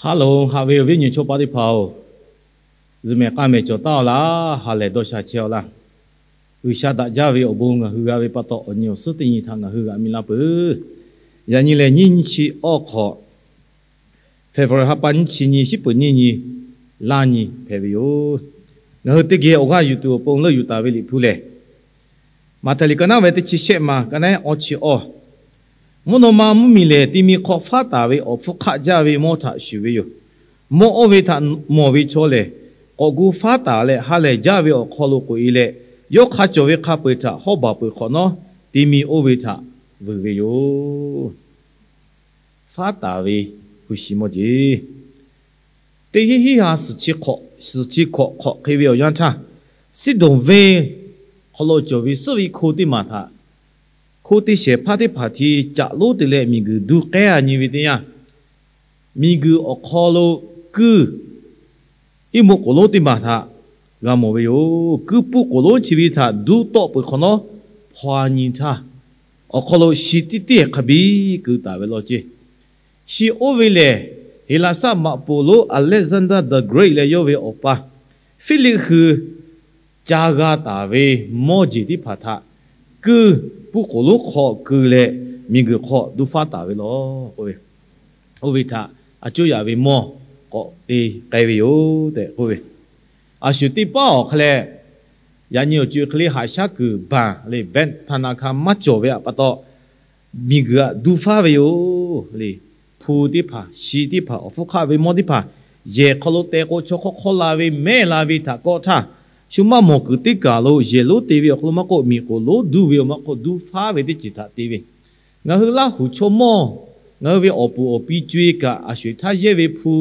Ha loˬ, haꞈ ve awˬ viˉ awˬ nyi chaw paˆ teˇ hpaˍ-oˬ, zuhꞈ mehˍ k'aˇ mehˍ cawˬ taˉ-aw laˇ. Ha lehˬ dawˇ sha chehˇ-aw laˇ. G'uiˬsha daꞈ jaˇ ve awˬ bon ngaˬ hui g'a ve pa taw, awˬ nyi awˬ suhˉ teˇ nyi htaꞈ ngaˬ hui g'aꞈ mi laˇ peuˬ. Yaꞈ nyi lehˬ, nyiˇ nyi chi awˇ hk'awꞈ, February ha pa nyiˇ chi nyi, shiˉ peuˍ nyiˇ nyi, laˇ nyi hpehꞈ ve yoˬ. Ngaˬ hui teˇ geh awˬ g'aˇ yuˬ tuˬ awˬ pon leuˆ yuˬ taˍ ve Liꞈ hpu lehˬ, Maꞈhtehˍ liꞈ ka naˉ ve teˇ chi shehˆ ma, ka naˉ awˇ chi awˇ, mvuhˇ naw ma mvuhˇmiˬ lehˬ, ti mi hk'aw faˉ taˍ ve awˬ hpfuhˇ hk'aˆ jaˇ ve mawˇ htaꞈ shuˍ ve yoˬ. Mawˇ oˇ ve htaꞈ mawˬ ve chaw lehˬ, k'awꞈ gu faˉ taˍ leh ha lehˬ jaˇ ve awˬ hk'aw lo k'oꞈ-e leh, yawˇ hk'a cawˬ ve hk'a peu-eˬ htaꞈ hawˉ baˬ peuˬ hk'awꞈ nawˉ, ti mi oˇ ve htaꞈ vuiˬ ve yoˬ. Faˉ taˍ ve hpu shi mawˇ jeˬ. Teˇ hinˉ hinˉ ha suhˍ chi hkawꞈ hk'awꞈ hk'e ve awˬ yanˇ htaˇ, Siˉdonˍ venˇ hk'aw lo cawˬ ve suhˆ ve hko teˇ maˬ htaꞈ hko teˇ shehˍ hpaˇ teˇ hpaˍ hti caꞈ lonˉ te leh miˬguiˬ duˇ k'ehˉ-a nyi ve teˇ yanˇ, miˬguiˬ awˬ hk'aw lo kuiˇ iˉ mo k'oˍ lonˉ teˇ maˬ htaꞈ g'a mawˬ ve yoˬ. Kuiˇ puˇ k'oˍ lonˉ chi ve htaꞈ duˇ tawˆ peuˬ hk'awꞈ nawˉ, hpaw-a nyi htaˇ, awˬ hk'aw lo shi tiˇ tiˇ hk'a biˇ keu taˍ ve law ceˇ. Shi oˇ ve lehˬ, Heˍlaˍsaˆ maꞈ poˍ lonˉ Alexander the Great leh yawˇ ve awˬ pa Hpiˇliˆ hui ca g'a taˍ ve mawˇ jeˬ teˇ hpaˍ htaꞈ kuiˇ puˇ k'oˍ lonˉ hk'aw keu leh miˬguiˬ hk'aw duˇ faˉ taˍ ve law. Oˇ ve htaꞈ a cuˇ yaꞈ ve mawˇ k'awꞈ te k'ai ve yoˬ tehꞈ k'oˆ ve. A shu teˇ paˉ awˬ hk'e leh, yaꞈ nyi awˬ co-e hk'e le haꞈ shaˉ kuiˬ baˬ le, bank, ธนาคาร maˇ cawˬ ve htaꞈ pa taw, miˬguiˬ htaꞈ duˇ faˉ ve yoˬ le. Hpu teˇ hpaˍ, shi teˇ hpaˍ, awˬ hpfuhˇ hk'aˆ ve mawˇ teˇ hpaˍ, yehˬ hk'aw lo te k'o, chaw hk'awˇ hk'awˇ la ve, mehˆ la ve htaꞈ kawˆ htaˇ, shu maˇ mawˬ kuiˬ teˇ kaˬ lo yehˬ lonˉ te ve awˬ hk'aw lo maˇ k'oˆ, miˬ k'oˍ lonˉ duˇ ve awˬ maˇ k'oˆ, duˇ faˉ ve teˇ ceuˬ htaꞈ te ve. Ngaˬ hui Laˇhuˍ chaw mawˇ, ngaˬ hui ve awˬ puˍ awˬ pi co-e kaꞈ, a shu htaˇ yehˇ ve hpu,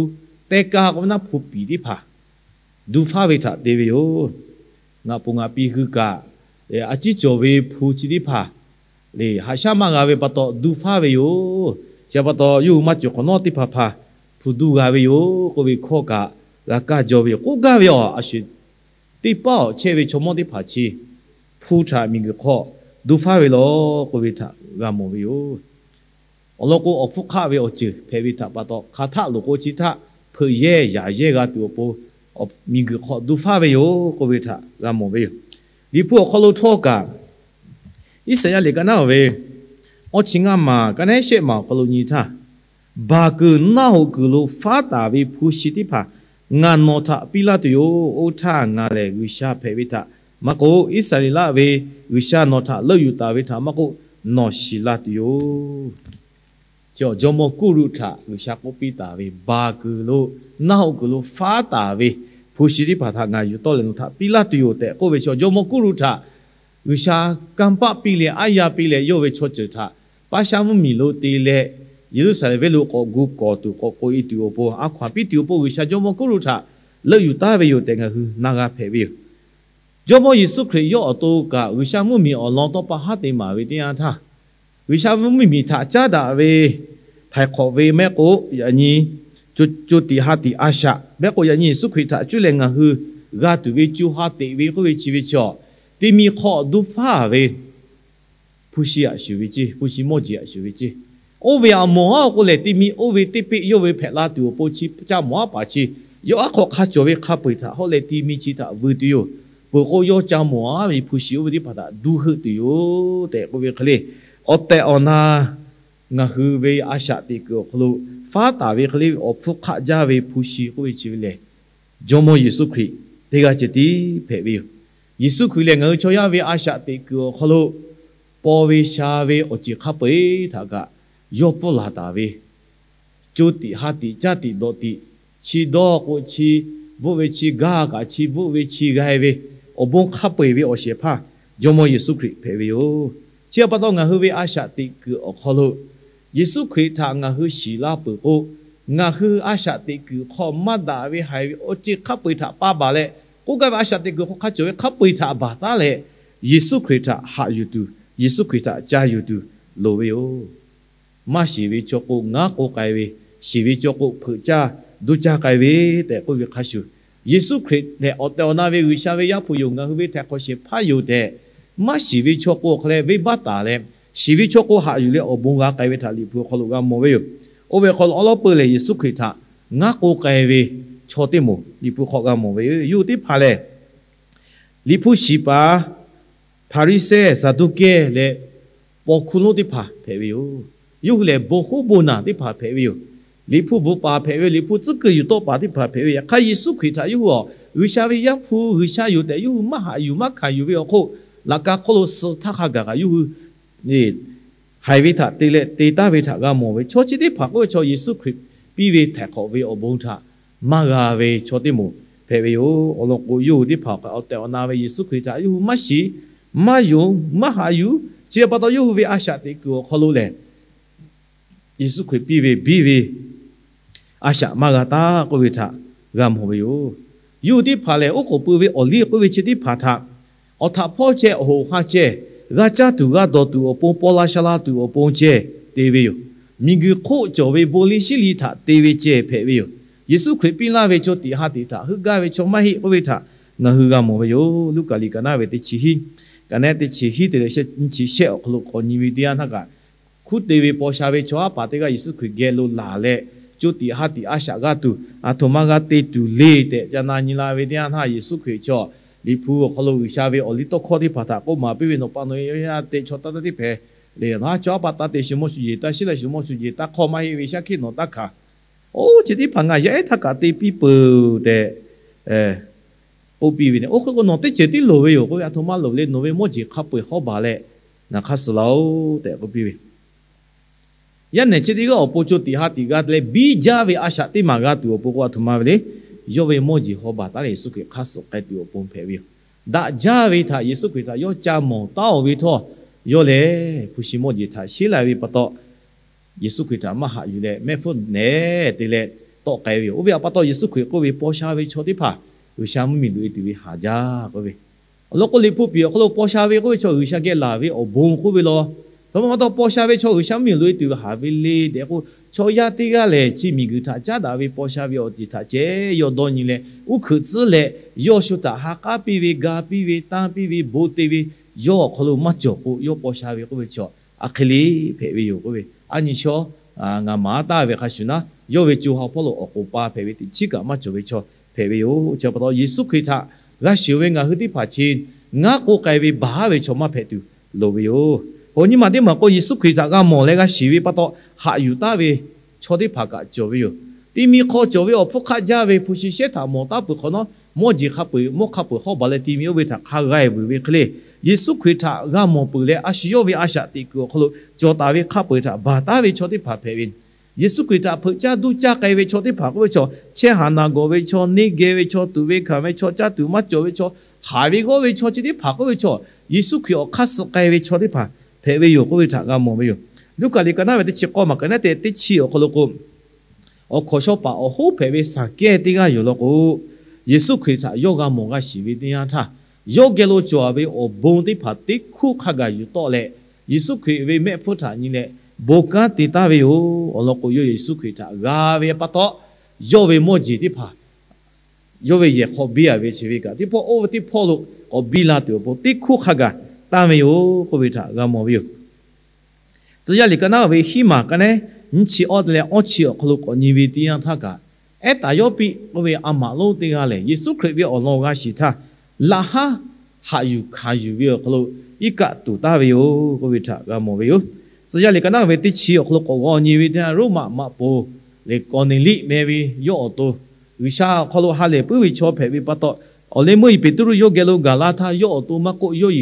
teh ka k'o ve naˉ hpu piˍ teˇ hpaˍ duˇ faˉ ve htaꞈ te ve yoˬ. Ngaˬ puˍ ngaˬ pi hui kaꞈ, a ciˉ cawˬ ve hpu chi teˇ hpaˍ le haꞈ shaˉ maˇ g'a ve pa taw duˇ faˉ ve yoˬ. Chi pa taw, yawˇ hui maˇ cawˬ hk'awꞈ nawˉ teˇ hpaˍ hpaˍ hpu duˇ g'a ve yoˬ k'oˆ ve hkawˇ kaꞈ g'a kaˇ jaw ve yoˬ. K'oˆ gaˇ ve awˬ a shu teˇ paˉ awˬ chehˇ ve chaw mawˇ teˇ hpaˍ chi hpu htaꞈ miˬguiˬ hk'aw duˇ faˉ ve law k'oˆ ve htaꞈ g'a mawˬ ve yoˬ. Awˬ lawn k'o, awˬ hpfuhˇ hk'aˆ ve awˬ ceuˬ hpehꞈ ve htaꞈ pa taw, hk'aˬ htaˆ loˍ k'o chi htaˇ hpeuꞈ yehˇ yaꞈ yehˇ g'a tuˬ awˬ pon, miˬguiˬ hk'aw duˇ faˉ ve yoˬ k'oˆ ve htaꞈ g'a mawˬ ve yoˬ. Liꞈ hpu awˬ hk'aw lo htawˇ kaꞈ, Iˉsaˍyaˆ liꞈ ka naˉ ve awˇ chi ngaˇ maˬ, ka naˉ shehˆ maˬ awˬ hk'aw lo nyi htaˇ, Baˬ kuiˬ naˆ hoꞈ kuiˬ lo faˉ taˍ ve hpu shi teˇ hpaˍ ngaˬ nawˬ htaꞈ piˇ laˇ tuˬ yoˬ. Oˇ htaˇ ngaˬ lehˬ G'uiˬsha hpehꞈ ve htaꞈ maˇ k'oˆ, Iˉsaˍreˍlaˆ ve G'uiˬsha nawˬ htaꞈ leuˆ yuˬ taˍ ve htaꞈ maˇ k'oˆ, nawˬ shiˍ la tuˬ yoˬ. Jawˇmawˇ Kuˇruˆ htaꞈ G'uiˬsha k'oˆ piˇ taˍ ve, Baˬ kuiˬ lo, naˆ hoꞈ kuiˬ lo faˉ taˍ ve hpu shi teˇ hpaˍ htaꞈ ngaˬ yuˬ tawˆ leh nawˬ htaꞈ piˇ laˇ tuˬ yoˬ tehꞈ k'oˆ ve chaw, Jawˇmawˇ Kuˇruˆ htaꞈ G'uiˬsha kanˇ paˆ piˇ leh aˉ yaˇ piˇ leh, yawˇ ve chaw ceuˬ htaꞈ Paˉshaˉ mvuhˇmiˬ lo te leh, Yeˍruˆsaˍlehnˍ venˇ lo k'awꞈ gu kawˍ tuˬ k'awꞈ k'oꞈ-e tuˬ awˬ pon, a hkaw-anˬ piˇ tuˬ awˬ pon G'uiˬsha Jawˇmawˇ Kuˇruˆ htaꞈ leuˆ yuˬ taˍ ve yoˬ tehꞈ ngaˬ hui na g'a hpehꞈ ve yoˬ. Jawˇmawˇ Yeˍsuˆ Hkriꞈ yawˇ awˬ to kaꞈ G'uiˬsha mvuhˇmiˬ awˬ lawn tawˇ pa haˉ te maˍ ve teˇ yanˇ htaˇ, G'uiˬsha mvuhˇmiˬ htaꞈ caˉ daꞈ ve htaiˍ hk'awꞈ ve mehˆ k'o, yaꞈ nyi co tiꞈ ha tiꞈ a shaꞈ mehˆ k'o, yaꞈ nyi Yeˍsuˆ Hkriꞈ htaꞈ cuˇ leh ngaˬ hui g'a tuˬ ve co ha teꞈ ve k'oˆ ve chi ve chaw, ti mi hk'aw duˇ faˉ ve hpu shi aꞈ shuˍ ve ceˇ, hpu shi mawˇ jeˬ aꞈ shuˍ ve ceˇ. Oˇ ve aꞈ mawˬ-aˉ k'oˆ lehˬ, ti mi oˇ ve teˇ peˆ yawˇ ve hpehꞈ la tuˬ awˬ pon chi caˇ mawˬ-aˉ paˍ chi, yawˇ aˉ hk'aw hk'a cawˬ ve hk'a peu-eˬ htaꞈ hawˉ leh ti mi chi htaꞈ vuiˬ tuˬ yoˬ. Peuˬ k'o, yawˇ caˇ mawˬ-aˉ ve hpu shi oˇ ve teˇ hpaˍ htaꞈ duˇ heuˆ tuˬ yoˬ tehꞈ k'oˆ ve hk'e le, awˬ tehˬ awˬ na ngaˬ hui ve a shaꞈ teꞈ kuiˬ awˬ hk'aw lo faˉ taˍ ve hk'e le, awˬ hpfuhˇ hk'aˆ jaˇ ve hpu shi k'oˆ ve chi ve lehˬ, Jawˇmawˇ Yeˍsuˆ Hkriꞈ teˇ g'aˇ ceh tiˉ hpehꞈ ve yoˬ. Yeˍsuˆ Hkriꞈ lehˬ, ngaˬ hui chaw yaˇ ve a shaꞈ teꞈ kuiˬ awˬ hk'aw lo paw ve sha ve awˬ ceuˬ hk'a peu-eˬ htaꞈ kaꞈ yawˇ pfuhˇ laˬ taˍ ve, co tiꞈ ha tiꞈ caˇ tiꞈ dawꞈ tiꞈ, chi dawˇ k'o chi bvuhˆ ve, chi gaˇ kaꞈ chi bvuhˆ ve, chi g'a-e ve awˬ bon hk'a peu-eˬ ve awˬ shehˍ hpaˇ Jawˇmawˇ Yeˍsuˆ Hkriꞈ hpehꞈ ve yoˬ. Chi pa taw, ngaˬ hui ve a shaꞈ teꞈ kuiˬ awˬ hk'aw lo Yeˍsuˆ Hkriꞈ htaꞈ ngaˬ hui shiˍ la peuˬ k'o, ngaˬ hui a shaꞈ teꞈ kuiˬ hk'aw maˇ daꞈ ve haiˬ ve awˬ ceuˬ hk'a peu-eˬ htaꞈ pa baˬ leh, k'oˆ gaˇ ve a shaꞈ teꞈ kuiˬ hk'aw hk'a cawˬ ve hk'a peu-eˬ htaꞈ baˬ taˉ leh, Yeˍsuˆ Hkriꞈ htaꞈ haꞈ yuˬ tuˬ, Yeˍsuˆ Hkriꞈ htaꞈ ca yuˬ tuˬ loˍ ve yoˬ. Maˇ shiˍ ve chaw k'o, ngaˉ k'oˆ k'ai ve, shiˍ ve chaw k'o, hpeuꞈ caˇ duˇ caˇ k'ai ve tehꞈ k'oˆ ve hk'a shuˍ, Yeˍsuˆ Hkriꞈ lehˬ awˬ tehˬ awˬ na ve G'uiˬsha ve Yaˇ hpu yoˬ, ngaˬ hui ve htaiˍ hk'awꞈ shehˍ hpaˇ yoˬ tehꞈ, maˇ shiˍ ve chaw k'o awˬ hk'a leh venˇbaˆ taˍ leh, shiˍ ve chaw k'o haꞈ yuˬ leh awˬ bon g'a k'ai ve htaꞈ Liꞈ hpu awˬ hk'aw lo g'a mawˬ ve yoˬ. Oˇ ve hk'aw lo awˉ lawˉ peuˬ lehˬ, Yeˍsuˆ Hkriꞈ htaꞈ ngaˉ k'oˆ k'ai ve chaw teˇ moˍ Liꞈ hpu hk'aw g'a mawˬ ve yoˬ. Yawˇ hui teˇ hpaˍ lehˬ, Liꞈ hpu shiˍ paˍ, Hpaˍriˍsehˇ, Saˍduˆkehˇ leh paw hkuˇ lonˉ teˇ hpaˍ hpehꞈ ve yoˬ. Yawˇ hui lehˬ, bon hoˉ bon naˬ teˇ hpaˍ hpehꞈ ve yoˬ. Liꞈ hpu bvuhꞈ paˍ hpehꞈ ve, Liꞈ hpu tcuhˉ kuiˬ yuˬ tawˆ paˍ teˇ hpaˍ hpehꞈ ve. Yaꞈ hk'aˇ, Yeˍsuˆ Hkriꞈ htaꞈ yawˇ hui a, G'uiˬsha ve Yaˇ hpu, G'uiˬsha yoˬ tehꞈ yawˇ hui maˇ haꞈ yuˬ maˇ hkanˍ yuˬ ve awˬ hk'oˆ, laꞈ ka hk'oˆ lo suh htaˇ hk'a gaˬ kaꞈ yawˇ hui haiˬ ve htaꞈ te leh te taˍ ve htaꞈ g'a mawˬ ve. Chaw chi teˇ hpaˍ k'oˆ ve chaw, Yeˍsuˆ Hkriꞈ piˇ ve htaiˍ hk'awꞈ ve awˬ bon htaꞈ maˇ g'a ve chaw teˇ moˍ hpehꞈ ve yoˬ. Awˬ lawn k'o, yawˇ hui teˇ hpaˍ awˬ tehˬ awˬ na ve Yeˍsuˆ Hkriꞈ htaꞈ yawˇ hui maˇ shiˍ, maˇ yonˍ, maˇ haꞈ yuˬ. Chi pa taw, yawˇ hui ve a shaꞈ teꞈ kuiˬ awˬ hk'aw lo lehˬ, Yeˍsuˆ Hkriꞈ piˇ ve biˇ ve a shaꞈ maˇ g'a taˍ k'oˆ ve htaꞈ g'a mawˬ ve yoˬ. Yawˇ hui teˇ hpaˍ lehˬ, oˉ k'oˍ pui ve awˬ liˇ k'oˆ ve chi teˇ hpaˍ htaꞈ awˬ htaꞈ hpawˇ ceh, awˬ hoꞈ ha ceh, g'a caˇ tuˬ g'a dawˬ tuˬ awˬ pon, paw la sha la tuˬ awˬ pon ceh te ve yoˬ. Miˬguiˬ hk'oˆ cawˬ ve bon liˇ shiˉ liˇ htaꞈ te ve ceh hpehꞈ ve yoˬ. Yeˍsuˆ Hkriꞈ piˇ laˇ ve chaw tiꞈ ha tiꞈ htaꞈ heuˆ gaˇ ve chaw maˇ heˆ k'oˆ ve htaꞈ ngaˬ hui g'a mawˬ ve yoˬ. Luˉkaꞈ liꞈ ka naˉ ve teˇ chi hiˉ, ka naˉ teˇ chi hiˉ te leh nyiˇ chi shehˆ awˬ hk'aw lo k'awꞈ nyi ve teˇ yanˇ htaˇ kaꞈ, hkunˉ te ve paw sha ve chaw haˉ paˍ teˇ g'aˇ Yeˍsuˆ Hkriꞈ geh lo laˬ leh, co tiꞈ ha tiꞈ a shaꞈ g'aˇ tuˬ, aˬ htoꞈ ma g'a te tuˬ le tehꞈ ca na nyi la ve teˇ yanˇ htaˇ, Yeˍsuˆ Hkriꞈ chaw Liꞈ hpu awˬ hk'aw lo G'uiˬsha ve awˬ liˇ tawˇ hkawˇ teˇ hpaˍ htaꞈ k'oˆ maˍ piˇ ve, Nawˬ pa nawˬ ve yawˇ yaˇ te chaw taˇ taˇ teˇ hpehꞈ le. Nawˬ haˉ chaw haˉ paˍ taˇ te, shu mawˇ shu yeˬ taˇ, shiˉ leh shu mawˇ shu yeˬ taˇ, hk'awˇ maˇ heˆ ve shaˉ hkiˆ nawˬ taˇ hkanˍ. Oˇ chi teˇ hpaˍ ngaˬ yaˇ ehˉ htaˇ kaꞈ te piˇ peuˬ tehꞈ k'oˆ piˇ ve. Oˇ hk'e k'o, nawˬ teˇ ceuˬ tiˉ loˍ ve yoˬ k'oˆ ve, aˬ htoꞈ ma loˍ le, nawˬ ve mawˇ jeˬ hk'a peu-eˬ hawˉ baˬ leh ngaˬ hk'aˇ suh laˇ-oˆ tehꞈ k'oˆ piˇ ve. Yaˇ nehˬ chi teˇ g'aˇ awˬ pon co tiꞈ ha tiꞈ g'a te leh biˇ jaˇ ve a shaꞈ teˇ maˬ g'a tuˬ awˬ pon k'o, aˬ htoꞈ ma ve le, yawˇ ve mawˇ jeˬ hawˉ baˬ taˉ leh Yeˍsuˆ Hkriꞈ hk'aˇ suh k'ai tuˬ awˬ pon hpehꞈ ve yoˬ. Daꞈ jaˇ ve htaꞈ Yeˍsuˆ Hkriꞈ htaꞈ yawˇ ca mawˬ taˉ-oˬ ve htawˇ, yawˇ lehˬ hpu shi mawˇ jeˬ htaꞈ sheˉ la ve pa taw, Yeˍsuˆ Hkriꞈ htaꞈ maˇ haꞈ yuˬ leh mehˆ hpfuhˇ nehˬ te leh tawˆ k'ai ve yoˬ. Oˇ ve pa taw, Yeˍsuˆ Hkriꞈ k'oˆ ve, paw sha ve chaw teˇ hpaˍ G'uiˬsha mvuhˇmiˬ loꞈ-e tuˬ ve haˍ jaˇ k'oˆ ve. Awˬ lawn k'o, Liꞈ hpu piˍ awˬ hk'aw lo paw sha ve k'oˆ ve chaw G'uiˬsha geh laˬ ve awˬ bon k'oˆ ve law. Hk'e pa taw, paw sha ve chaw G'uiˬsha mvuhˇmiˬ loꞈ-e tuˬ ve haˍ ve le tehꞈ k'o, chaw yaˇ teˇ g'aˇ lehˬ, chi miˬguiˬ htaꞈ caˉ daꞈ ve paw sha ve awˬ ceuˬ htaꞈ ceh yawˇ dawˇ nyi leh, uˉ hkeuꞈ tcuhˉ leh, yawˇ shu htaꞈ ha k'aˉ piˇ ve, ga piˇ ve, tanˇ piˇ ve, bon te ve, yawˇ awˬ hk'aw lo maˇ cawˬ k'o, yawˇ paw sha ve k'oˆ ve chaw a hk'e le hpehꞈ ve yoˬ k'oˆ ve. A nyi shawˉ ngaˬ maˍ taˍ ve hk'a shuˍ naˉ, yawˇ ve co ha hpawˇ lo awˬ k'oˍ pa hpehꞈ ve teꞈ chiˉ kaꞈ maˇ cawˬ ve chaw hpehꞈ ve yoˬ. Chi pa taw, Yeˍsuˆ Hkriꞈ htaꞈ g'a shiˍ ve ngaˬ hui teˇ hpaˍ chi ngaˉ k'oˆ k'ai ve baˬ haˉ ve chaw maˇ hpehꞈ tuˬ loˍ ve yoˬ. K'o nyi ma teˇ maˬ k'o, Yeˍsuˆ Hkriꞈ htaꞈ g'a mawˬ leh g'a shiˍ ve pa taw, haꞈ yuˬ taˍ ve chaw teˇ hpaˍ kaꞈ cawˬ ve yoˬ. Ti mi hk'aw cawˬ ve awˬ hpfuhˇ hk'aˆ jaˇ ve hpu shi shehˉ htaꞈ mawˬ taˉ peuˬ hk'awꞈ nawˉ, mawˇ jeˬ hk'a peu-eˬ mawˇ hk'a peu-eˬ hawˉ baˬ leh ti mi oˇ ve htaꞈ hk'a g'a-e vuiˬ ve hk'e le, Yeˍsuˆ Hkriꞈ htaꞈ g'a mawˬ peuˬ leh, a shu yawˇ ve a shaꞈ teꞈ kuiˬ awˬ hk'aw lo cawˬ taˍ ve hk'a peu-eˬ htaꞈ baˬ taˍ ve chaw teˇ hpaˍ hpehꞈ ve. Yeˍsuˆ Hkriꞈ htaꞈ hpeuꞈ caˇ duˇ caˇ k'ai ve chaw teˇ hpaˍ k'oˆ ve chaw, chehˇ haˍ naˬ gawˬ ve chaw, neˇ geh ve chaw, tuꞈ ve hkanˍ ve chaw, caˇ tuˬ maˇ cawˬ ve chaw, haˍ ve g'awˇ ve chaw chi teˇ hpaˍ k'oˆ ve chaw, Yeˍsuˆ Hkriꞈ awˬ hk'aˇ suh k'ai ve chaw teˇ hpaˍ hpehꞈ ve yoˬ k'oˆ ve htaꞈ g'a mawˬ ve yoˬ. Luˉkaꞈ liꞈ ka naˉ ve teˇ chi k'awˇ maˬ ka naˉ te teˇ chi awˬ hk'aw lo k'o, awˬ hkawnˍ shaw paˍ awˬ hoˉ hpehꞈ ve Saˍkehˇ teˇ g'aˇ yoˬ law k'o, Yeˍsuˆ Hkriꞈ htaꞈ yawˇ g'a mawˬ g'a shiˍ ve teˇ yanˇ htaˇ, yawˇ geh lo cawˬ ve awˬ bon teˇ hpaˍ teˇ hkuˇ hk'a gaˬ yuˬ tawˆ leh, Yeˍsuˆ Hkriꞈ ve mehˆ hpfuhˇ htaꞈ nyi leh bon kanˉ te taˍ ve yoˬ. Awˬ lawn k'o, yawˇ Yeˍsuˆ Hkriꞈ htaꞈ g'a ve pa taw, yawˇ ve mawˇ jeˬ teˇ hpaˍ yawˇ ve yehˬ hk'aw biˇ-a ve chi ve kaꞈ, teˇ hpawˇ oˇ ve teˇ hpawˇ lo k'awꞈ biˇ la tuˬ awˬ pon teˇ hkuˇ hk'a gaˬ tanˇ ve yoˬ k'oˆ ve htaꞈ g'a mawˬ ve yoˬ. Tcuh yaˇ liꞈ ka naˉ ve hiˉ maˬ ka naˉ nyiˇ chi awˇ te leh awˇ chi awˬ hk'aw lo k'awꞈ nyi ve teˇ yanˇ htaˇ kaꞈ, ehˉ taˍ yawˇ piˇ k'oˆ ve a maꞈ lonˉ teˇ g'aˇ lehˬ, Yeˍsuˆ Hkriꞈ ve awˬ lawn g'a shiˍ htaˇ, laꞈ haˉ haꞈ yuˬ hkanˍ yuˬ ve awˬ hk'aw lo iˉ kaˆ tuˍ taˍ ve yoˬ k'oˆ ve htaꞈ g'a mawˬ ve yoˬ. Tcuh yaˇ liꞈ ka naˉ ve teˇ chi awˬ hk'aw lo k'awꞈ g'aw nyi ve teˇ yanˇ, Roˉmaꞈ maꞈ poˍ lehˬ Kawˍneˍliˆ meh ve yawˇ awˬ to G'uiˬsha awˬ hk'aw lo ha lehˬ puiˉ ve chaw hpehꞈ ve pa taw, awˬ leh meuˇ Peˍtruˆ yawˇ geh lo gaˬ la htaˇ, yawˇ awˬ to maˇ k'oˆ, yawˇ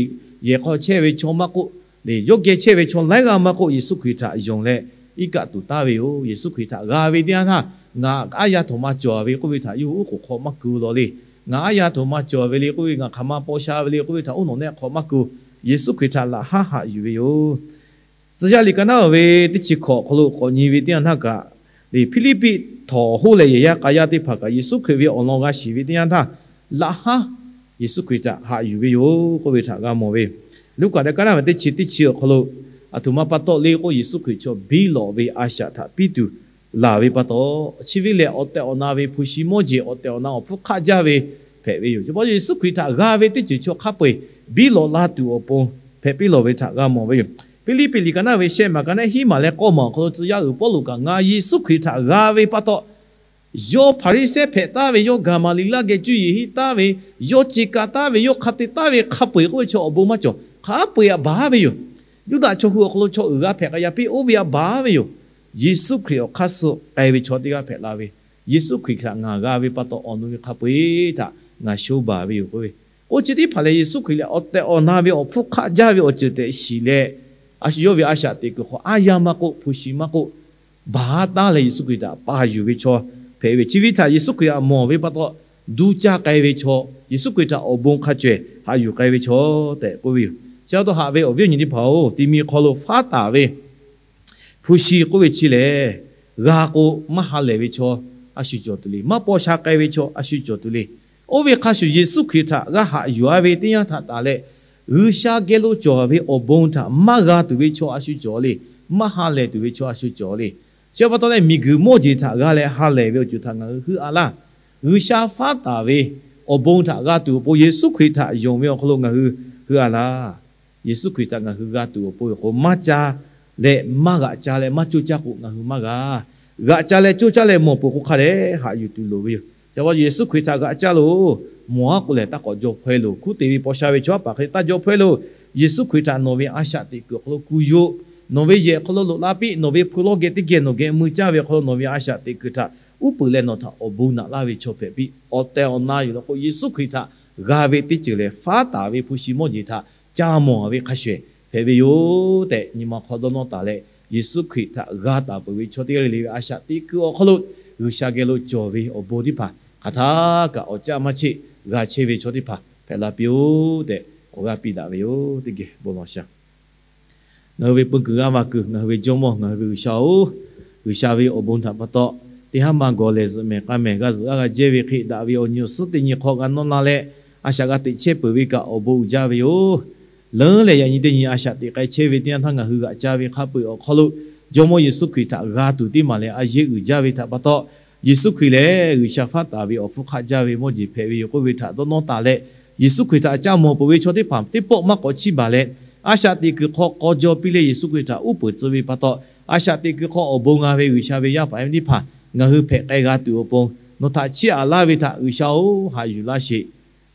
yehˬ hk'aw chehˇ ve chaw maˇ k'oˆ, leh yawˇ geh chehˇ ve chaw laiˉ g'aˇ maˇ k'oˆ, Yeˍsuˆ Hkriꞈ htaꞈ yonˍ leh iˉ kaˆ tuˬ taˍ ve yoˬ. Yeˍsuˆ Hkriꞈ htaꞈ g'a ve teˇ yanˇ htaˇ, ngaˬ aˉ yaˇ htoꞈ ma cawˬ ve k'oˆ ve htaꞈ yawˇ hui uˉ k'oˍ hk'aw maˇ ku law le. Ngaˬ aˉ yaˇ htoꞈ ma cawˬ ve le k'oˆ ve, ngaˬ hk'aˬ ma paw sha ve le k'oˆ ve htaꞈ uˉ nawˬ nehˆ hk'aw maˇ ku. Yeˍsuˆ Hkriꞈ htaꞈ laꞈ haˉ haꞈ yuˬ ve yoˬ. Tcuh yaˇ liꞈ ka naˉ ve teˇ chi hkawꞈ awˬ hk'aw lo k'awꞈ nyi ve teˇ yanˇ htaˇ kaꞈ, Hpiˇliˇpiˆ htawnˍ awˬ hoˉ leh yehˬ yaˇ k'a yaˇ teˇ hpaˍ kaꞈ Yeˍsuˆ Hkriꞈ ve awˬ lawn g'a shiˍ ve teˇ yanˇ htaˇ, laꞈ haˉ Yeˍsuˆ Hkriꞈ htaꞈ haꞈ yuˬ ve yoˬ k'oˆ ve htaꞈ g'a mawˬ ve. Luˉkaꞈ liꞈ ka naˉ ve teˇ chi teˇ chi awˬ hk'aw lo, aˬ htoꞈ ma pa taw le k'o, Yeˍsuˆ Hkriꞈ chaw biˇ lawꞈ ve a shaꞈ htaꞈ piˇ tuˬ laˬ ve pa taw, chi ve lehˬ awˬ tehˬ awˬ na ve hpu shi mawˇ jeˬ awˬ tehˬ awˬ na awˬ hpfuhˇ hk'aˆ jaˇ ve hpehꞈ ve yoˬ. Chi pa taw Yeˍsuˆ Hkriꞈ htaꞈ g'a ve teˇ ceuˬ chaw hk'a peu-eˬ biˇ lawꞈ la tuˬ awˬ pon hpehꞈ piˇ lawˬ ve htaꞈ g'a mawˬ ve yoˬ. Hpiˇliˇpiˆ liꞈ ka naˉ ve shehˆ maˬ ka naˉ hiˉ maˬ leh k'awˇ maˬ awˬ hk'aw lo tcuh yaˇ uiˍ Pawˇluꞈ kaꞈ, ngaˬ Yeˍsuˆ Hkriꞈ htaꞈ g'a ve pa taw, Yawˇ Hpaˍriˍsehˇ hpehꞈ taˍ ve, yawˇ Gaˍmaˍliˍlaˆ geh cuˇ yiˍ henˇ taˍ ve, yawˇ ce ka taˍ ve, yawˇ hk'a te taˍ ve, hk'a peu-eˬ k'oˆ ve chaw awˬ bon maˇ cawˬ. Hk'a peu-eˬ htaꞈ baˬ ve yoˬ. Yuˇdaꞈ chaw hui awˬ hk'aw lo chaw uiˍ g'a hpehꞈ k'ai yaˇ piˇ, oˇ ve htaꞈ baˬ ve yoˬ. Yeˍsuˆ Hkriꞈ awˬ hk'aˇ suh k'ai ve chaw teˇ g'aˇ hpehꞈ la ve, Yeˍsuˆ Hkriꞈ htaꞈ ngaˬ g'a ve pa taw, awˬ nu ve hk'a peu-eˬ htaꞈ ngaˬ shonˇ baˬ ve yoˬ k'oˆ ve. Oˇ chi teˇ hpaˍ lehˬ, Yeˍsuˆ Hkriꞈ lehˬ awˬ tehˬ awˬ na ve awˬ hpfuhˇ hk'aˆ jaˇ ve awˬ ceuˬ tehꞈ shiˍ leh, a shu yawˇ ve a shaꞈ teꞈ kuiˬ hk'aw aˉ yaˇ maˇ k'oˆ, hpu shi maˇ k'oˆ, baˬ taˉ leh Yeˍsuˆ Hkriꞈ htaꞈ pa yuˬ ve chaw hpehꞈ ve, chi ve htaꞈ Yeˍsuˆ Hkriꞈ htaꞈ mawˬ ve pa taw, duˇ caˇ k'ai ve chaw, Yeˍsuˆ Hkriꞈ htaꞈ awˬ bon hk'a cawehˬ haꞈ yuˬ k'ai ve chaw tehꞈ k'oˆ ve yoˬ. Chi pa taw haꞈ ve awˬ viˉ awˬ nyi teˇ hpaˍ-oˬ, ti mi hk'aw lo faˉ taˍ ve hpu shi k'oˆ ve chi lehˬ, g'a k'o maˇ ha lehˬ ve chaw a shu cawˬ tuˬ le. Maˇ paw sha k'ai ve chaw a shu cawˬ tuˬ le. Oˇ ve hk'a shuˍ Yeˍsuˆ Hkriꞈ htaꞈ g'a haꞈ yuˬ-a ve teˇ yanˇ htaꞈ taˍ leh, G'uiˬsha geh lo cawˬ ve awˬ bon htaꞈ maˇ g'a tuˬ ve chaw a shu cawˬ le. Maˇ ha lehˬ tuˬ ve chaw a shu cawˬ le. Chi pa taw leh, miˬguiˬ mawˇ jeˬ htaꞈ g'a leh ha lehˬ ve awˬ ceuˬ htaꞈ ngaˬ hui heuˆ-a laˇ. G'uiˬsha faˉ taˍ ve awˬ bon htaꞈ g'a tuˬ awˬ pon Yeˍsuˆ Hkriꞈ htaꞈ yonˍ ve awˬ hk'aw lo ngaˬ hui heuˆ-a laˇ. Yeˍsuˆ Hkriꞈ htaꞈ ngaˬ hui g'a tuˬ awˬ pon ve k'o, maˇ caˇ leh maˇ g'aꞈ ca leh maˇ coˇ caˇ k'o, ngaˬ hui maˇ g'a. G'aꞈ ca leh coˇ caˇ leh mawˬ peuˬ k'o hk'a dehꞈ haꞈ yuˬ tuˬ loˍ ve yoˬ. Ca pa Yeˍsuˆ Hkriꞈ htaꞈ g'aꞈ caˇ loˬ. Mawˬ-a k'o lehˬ, taˇ k'awꞈ jaw hpaweh loˬ. Hkunˉ te ve paw sha ve chaw haˉ paˍ hk'e taˇ jaw hpaweh loˬ. Yeˍsuˆ Hkriꞈ htaꞈ nawˬ ve a shaꞈ teꞈ kuiˬ awˬ hk'aw lo kuˬ yoˬ. Nawˬ ve yehˬ awˬ hk'aw lo loꞈ la piˇ. Nawˬ ve hpu lawˇ geh teˇ geh nawˬ geh mui caˇ ve awˬ hk'aw lo nawˬ ve a shaꞈ teꞈ kuiˬ htaꞈ uˉ peunˍ leh nawˬ htaꞈ awˬ bon naꞈ laˇ ve chaw hpehꞈ piˇ. Awˬ tehˬ awˬ na yuˬ la k'o, Yeˍsuˆ Hkriꞈ htaꞈ g'a ve teˇ ceuˬ lehˬ, faˉ taˍ ve hpu shi mawˇ jeˬ htaꞈ ca mawˬ ve hk'a shuˍ hpehꞈ ve yoˬ tehꞈ, nyi ma hk'aw dawˇ nawˇ taˍ leh, Yeˍsuˆ Hkriꞈ htaꞈ g'a taˍ peuˬ ve chaw teˇ g'aˇ le le ve a shaꞈ teꞈ kuiˬ awˬ hk'aw lo G'uiˬsha geh lo cawˬ ve awˬ bon teˇ hpaˍ hk'aˬ htaˇ kaꞈ awˬ caˆ maˇ cheˆ g'a chehˇ ve chaw teˇ hpaˍ hpehꞈ la piˇ-oˆ tehꞈ, awˬ g'aˇ piˇ daꞈ ve yoˬ. Teˇ geh bon lawˬ shaˍ. Ngaˬ hui ve peu kuiˬ g'aˇ va kuiˬ, ngaˬ hui ve Jawˇmawˇ, ngaˬ hui ve G'uiˬsha-oˬ, G'uiˬsha ve awˬ bon htaꞈ pa taw, teˇ haˉ ma gawˬ lehˬ zuhꞈ mehˍ k'a mehˍ g'a zuhꞈ g'aˇ g'a jehˇ ve hk'e, daꞈ ve awˬ nyi awˬ suhˉ teˇ nyi hk'aw g'a nawˇ la leh, a shaꞈ g'a teꞈ chehˇ peuˬ ve kaꞈ awˬ bon uiˍ jaˇ ve yoˬ. Leuˉ leh yaꞈ nyi teˇ nyi a shaꞈ teꞈ k'ai chehˇ ve teˇ yanˇ htaˇ ngaˬ hui g'aꞈ ca ve hk'a peu-eˬ awˬ hk'aw lo Jawˇmawˇ Yeˍsuˆ Hkriꞈ htaꞈ g'a tuˬ teˇ maˬ lehˬ, a yeˇ uiˍ jaˇ ve htaꞈ pa taw, Yeˍsuˆ Hkriꞈ lehˬ G'uiˬsha faˉ taˍ ve awˬ hpfuhˇ hk'aˆ jaˇ ve mawˇ jeˬ hpehꞈ ve yoˬ k'oˆ ve htaꞈ dawˇ nawˇ taˍ leh, Yeˍsuˆ Hkriꞈ htaꞈ ca mawˬ peuˬ ve chaw teˇ hpaˍ teˇ pawˆ maˇ k'awꞈ chiˇ baˬ leh, a shaꞈ teꞈ kuiˬ hk'aw k'aw jaw piˇ leh Yeˍsuˆ Hkriꞈ htaꞈ uˉ peunˍ tcuh ve pa taw, a shaꞈ teꞈ kuiˬ hk'aw awˬ bon g'a ve G'uiˬsha ve yaˇ paˍ yaˇ miˇ teˇ hpaˍ ngaˬ hui hpehꞈ k'ai g'a tuˬ awˬ pon, nawˬ htaꞈ chiˇ aꞈ laˇ ve htaꞈ G'uiˬsha-oˬ, haꞈ yuˬ laˇ sheˍ.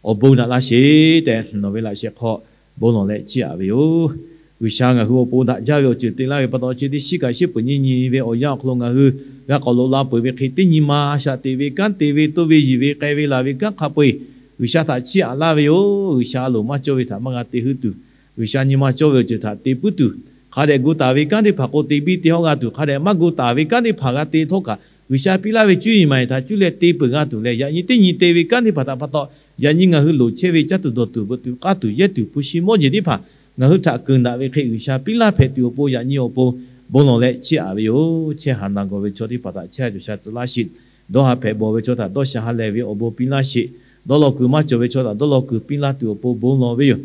Awˬ bon daꞈ laˇ sheˍ tehꞈ, nawˬ ve laꞈ sheh hk'aw bon lawˬ leh chiˇ aꞈ ve yoˬ. G'uiˬsha ngaˬ hui awˬ pon daꞈ jaˇ ve awˬ ceuˬ te laˇ ve pa taw, chi teˇ shiˉ kaꞈ shiˉ peuˬ nyi nyi ve awˬ yanˇ awˬ hk'aw lo ngaˬ hui g'a k'awꞈ loꞈ la peuˬ ve hk'e, teˇ nyi ma a shaꞈ teꞈ ve, kanˉ te ve, toˇ ve, yiˬ ve, k'ai ve, laˬ ve kanˉ hk'a peu-eˬ G'uiˬsha htaꞈ chiˇ aꞈ laˇ ve yoˬ. G'uiˬsha a loˍ maˇ cawˇ ve htaꞈ maˇ g'a te heuˆ tuˬ, G'uiˬsha nyi ma cawˇ ve awˬ ceuˬ htaꞈ te puiˉ tuˬ, hk'a dehꞈ gu taˍ ve kanˉ teˇ hpaˍ k'o te biˇ te hawˇ g'a tuˬ, hk'a dehꞈ maˇ gu taˍ ve kanˉ teˇ hpaˍ g'a te htawˇ kaꞈ, G'uiˬsha piˇ laˇ ve cuˇ yiˍ maˍ yiˍ htaꞈ cuˇ leh te peuˬ g'a tuˬ leh, yaꞈ nyi teˇ nyi te ve kanˉ teˇ hpaˍ htaꞈ pa taw, yaꞈ nyi ngaˬ hui loˍ chehˇ ve caˇ tuˬ dawˬ tuˬ veuꞈ tuˬ k'aˇ tuˬ yehˇ tuˬ hpu shi mawˇ jeˬ teˇ hpaˍ ngaˬ hui htaꞈ keunˍ daꞈ ve hk'e, G'uiˬsha piˇ laˇ hpehꞈ tuˬ awˬ pon, yaꞈ nyi awˬ pon bon lawˬ leh chiˇ aꞈ ve yoˬ. Chehˇ haˍ na gawˬ ve chaw teˇ hpaˍ htaꞈ chehˇ sha cawˬ sha tcuh laˇ sheˍ. Dawˇ ha hpehꞈ bawˬ ve chaw htaꞈ dawˇ sha ha lehˬ ve awˬ bon piˇ laˇ sheˍ. Dawˇ law kuiˬ maˇ cawˬ ve chaw htaꞈ dawˇ law kuiˬ piˇ laˇ tuˬ awˬ pon bon lawˬ ve yoˬ.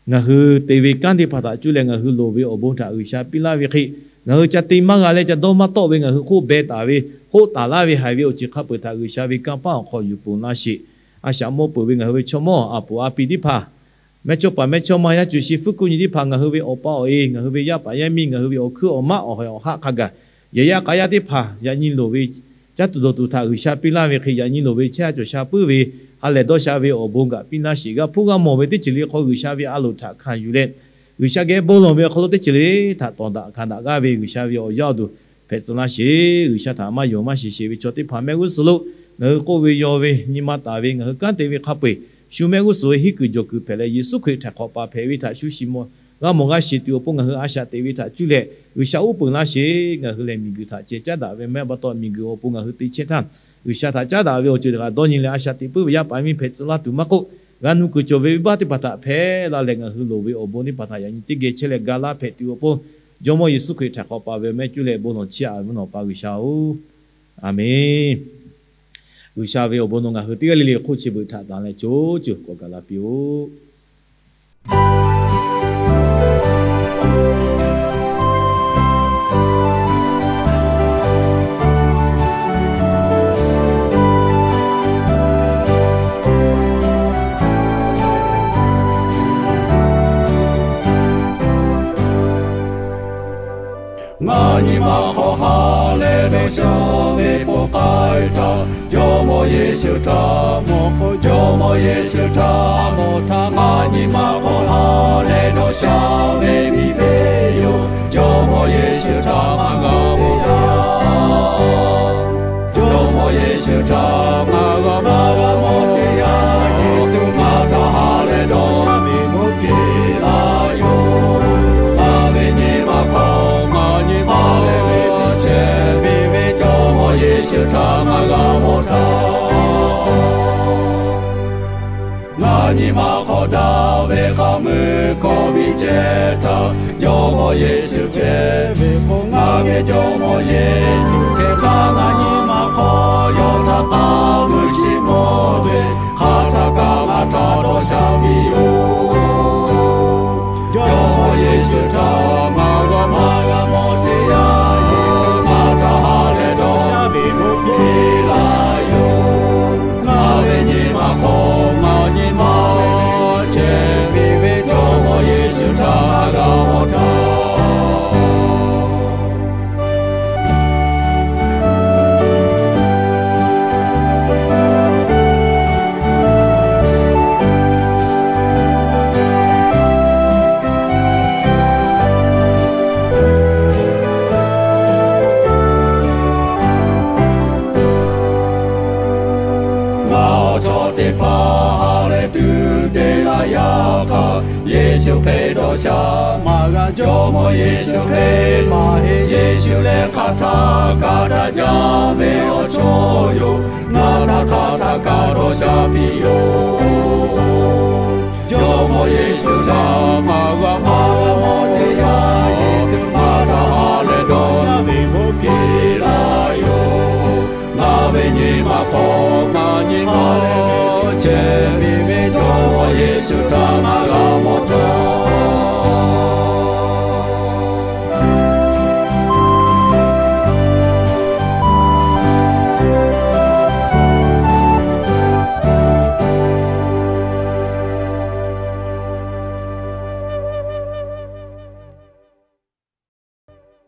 Ngaˬ hui te ve kanˉ teˇ hpaˍ htaꞈ cuˇ leh ngaˬ hui loˍ ve awˬ bon htaꞈ G'uiˬsha piˇ laˇ ve hk'e, ngaˬ hui ca te maˇ g'a leh ca dawˇ maˇ tawˆ ve, ngaˬ hui hk'oˆ beh taˍ ve, hk'oˆ taˍ laˇ ve haiˬ ve awˬ ceuˬ hk'a peu-eˬ htaꞈ G'uiˬsha ve kanˇ paˆ awˬ hk'aw yuˬ ponˬ laˇ sheˍ. A shaꞈ mawˇ peuˬ ve ngaˬ hui ve chaw mawˇ, aˬ puˍ aˬ pi teˇ hpaˍ, mehˇchawˇpaˍ mehˇchawˇma, yaˇ cuˬ shi fuˉ kuˆ nyi teˇ hpaˍ, ngaˬ hui ve awˬ pa awˬ e, ngaˬ hui ve yaˇ paˍ yaˇ miˇ, ngaˬ hui ve awˬ hkuiˉ awˬ maˆ, awˬ haiˬ awˬ haˆ hk'a gaˬ, yehˬ yaˇ k'a yaˇ teˇ hpaˍ yaꞈ nyi loˍ ve caˇ tuˬ dawˬ tuˬ htaꞈ G'uiˬsha piˇ laˇ ve hk'e, yaꞈ nyi loˍ ve chehˇ sha cawˬ sha puiˉ ve, ha lehˬ dawˇ sha ve awˬ bon kaꞈ piˇ laˇ sheˍ. G'a hpuˇ g'a mawˬ ve teˇ ceuˬ le hk'aw G'uiˬsha ve a loˍ htaꞈ hkanˍ yuˬ leh, G'uiˬsha geh bon lawˬ ve awˬ hk'aw lo teˇ ceuˬ le htaꞈ tawˍ daꞈ hkanˍ daꞈ g'aˇ ve G'uiˬsha ve awˬ yaˇ awˬ duˬ hpehꞈ tcuh laˇ sheˍ. G'uiˬsha htaꞈ maˇ yonˍ maˇ shiˍ sheˍ ve chaw teˇ hpaˍ mehˆ g'uˇ suhˍ lo ngaˬ hui k'oˆ ve yaw ve, nyi ma taˍ ve, ngaˬ hui kanˉ te ve hk'a peu-eˬ shu mehˆ g'uˇ suhˍ ve hiˉ kuiˬ jawˬ kuiˬ hpehꞈ leh, Yeˍsuˆ Hkriꞈ htaꞈ hk'awꞈ paˍ hpehꞈ ve htaꞈ shu shiˍ mawˬ g'a mawˬ g'a shiˍ tuˬ awˬ pon ngaˬ hui a shaꞈ teꞈ ve htaꞈ cuˇ leh G'uiˬsha uˉ peunˍ laˇ sheˍ. Ngaˬ hui lehˬ miˬguiˬ htaꞈ ceh caˉ daꞈ ve maˇ heˆ pa taw, miˬguiˬ awˬ pon ngaˬ hui te chehˇ htaˇ, G'uiˬsha htaꞈ caˉ daꞈ ve awˬ ceuˬ kaꞈ dawˇ nyi leh a shaꞈ teꞈ puiˉ ve yaˇ paˍ miˇ hpehꞈ tcuh laˇ tuˬ maˇ k'oˆ, g'a nu kuiˬ cawˬ ve venˇbaˆ teˇ hpaˍ htaꞈ hpehˇ la leh, ngaˬ hui loˍ ve awˬ bon teˇ hpaˍ htaꞈ yaꞈ nyi teˇ geh chehˇ leh ga laˇ hpehꞈ tuˬ awˬ pon, Jawˇmawˇ Yeˍsuˆ Hkriꞈ htaꞈ hk'awꞈ paˍ ve awˬ mehˆ cuˇ leh bon lawˬ chiˇ aꞈ ve Nawˬ pa G'uiˬsha-oˬ, Aˍmenˬ. G'uiˬsha ve awˬ bon nawˬ ngaˬ hui teˇ g'aˇ le le hk'oˆ chi beuꞈ htaꞈ tanˍ leh co ceuˬ k'awꞈ gaˬ la piˇ-oˆ. Ngaˬ nyi ma hk'aw ha leh dawˇ sha ve bon k'ai htaˇ, Jawˇmawˇ Yeˍsuˆ htaꞈ mawˬ k'o, Jawˇmawˇ Yeˍsuˆ htaꞈ mawˬ htaˇ, ngaˬ nyi ma hk'aw ha leh dawˇ sha ve miˬ hpehꞈ yoˬ. Jawˇmawˇ Yeˍsuˆ htaꞈ ngaˬ g'a mawˬ htaˇ, Jawˇmawˇ Yeˍsuˆ htaꞈ ngaˬ g'a mawˬ teˇ yanˇ, Yeˍsuˆ ngaˬ htaꞈ ha leh dawˇ sha ve bon piˇ laˇ yoˬ. Ngaˬ ve nyi ma hk'aw ngaˬ nyi ma leh ve chehˇ ve ve Jawˇmawˇ Yeˍsuˆ htaꞈ ngaˬ g'a mawˬ htaˇ, ngaˬ nyi ma hk'aw daꞈ ve k'aˇ mui hkawˇ ve chehˇ htaˇ, Jawˇmawˇ Yeˍsuˆ chehˇ ve k'o, ngaˬ geh Jawˇmawˇ Yeˍsuˆ chehˇ htaˇ, ngaˬ nyi ma hk'aw yawˇ htaꞈ k'aˇ mui chi mawˇ ve hk'aˬ htaˇ kaꞈ ngaˬ htaꞈ dawˇ sha piˇ yoˬ. Jawˇmawˇ Yeˍsuˆ htaꞈ ngaˬ g'a maˇ g'a mawˬ teˇ yanˇ, Yeˍsuˆ ngaˬ htaꞈ ha leh dawˇ sha ve bon piˇ laˇ yoˬ. Ngaˬ ve nyi ma hk'aw ngaˬ nyi ma chehˇ ve ve Jawˇmawˇ Yeˍsuˆ htaꞈ ngaˬ g'a mawˬ htaˇ, ngaˬ awˬ chawˇ teˇ hpaˍ ha leh tuˬ te laˇ yaˇ htaˇ, Yeˍsuˆ hk'e dawˇ sha maˇ g'a. Jawˇmawˇ Yeˍsuˆ hk'e maˇ heˆ. Yeˍsuˆ lehˬ hk'aˬ htaˇ kaꞈ daꞈ jaˇ ve awˬ chawˇ yoˬ. Ngaˬ htaꞈ hk'aˬ htaˇ kaꞈ dawˇ sha piˇ yoˬ. Jawˇmawˇ Yeˍsuˆ htaꞈ ngaˬ g'a maˇ g'a mawˬ teˇ yanˇ, Yeˍsuˆ ngaˬ htaꞈ ha leh dawˇ sha ve bon piˇ laˇ yoˬ. Ngaˬ ve nyi ma hk'aw ngaˬ nyi ma chehˇ